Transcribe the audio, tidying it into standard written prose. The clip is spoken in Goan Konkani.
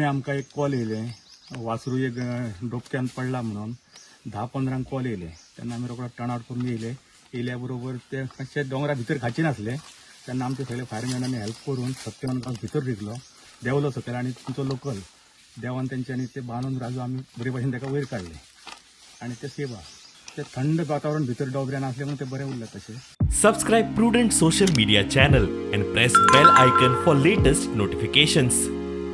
आमकां एक कॉल येयलें, वासरू एक डोपक्यान पडला म्हणून. 10:15 कॉल येयले तेन्ना आमी रोकडो टर्न आवट करून येयले. येयल्या बरोबर ते मातशे दोंगरा भितर खाची नासले तेन्ना आमचे सगळे फायरमॅनांनी हेल्प करून सत्यवान भितर रिगलो, देंवलो सकयल आनी तुमचो लोकल देवान तेंच्यांनी ते बांदून राजू आमी बरे भशेन ताका वयर काडले आनी ते सेव आहा. ते थंड वातावरण भितर डोबऱ्यान आसलें म्हणून ते बरें उरलें तशें. Subscribe Prudent social media channel and press bell icon for latest notifications.